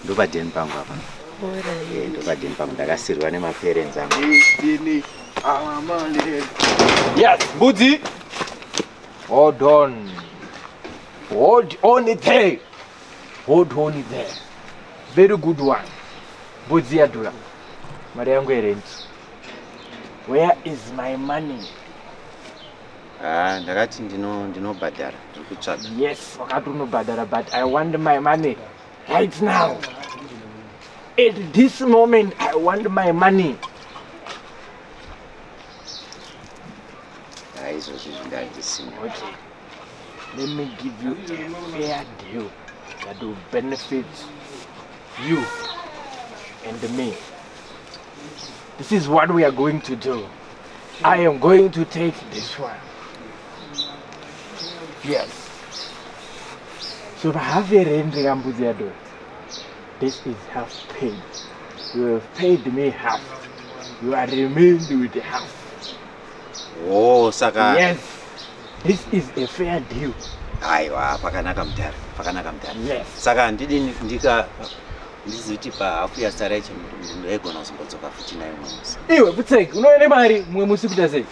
Ndopadheni pangu apa. Eh, ndopadheni pangu ndakasirwa nemaparents angu. Yes, mbudzi. Hold on. Hold on there. Hold on there. Very good one. Mbudzi yadhura. Mari yangu yerent. Where is my money? Ah, ndakati ndino ndinobhadhara ndiri kutsvaga. Yes, wakati unobhadhara but I want my money right now. At this moment I want my money. Ah, izvozvi zvindandisina. Okay. Let me give you a fair deal that will benefit you and me. This is what we are going to do. I am going to take this one. Yes. So half a rand mbudzi yadhura. This is half paid. You have paid me half. You are remained with half. Oh, saka Yes. This is a fair deal. Aiwa, pakanaka mudhara, pakanaka mudhara. Yes. Saka handidi ndika ndizoti pahafu yasara icho ndaigona kuzongodzoka futi nayo mumwe musi. Iwe putseki, unouya nemari mumwe musi kuita sei?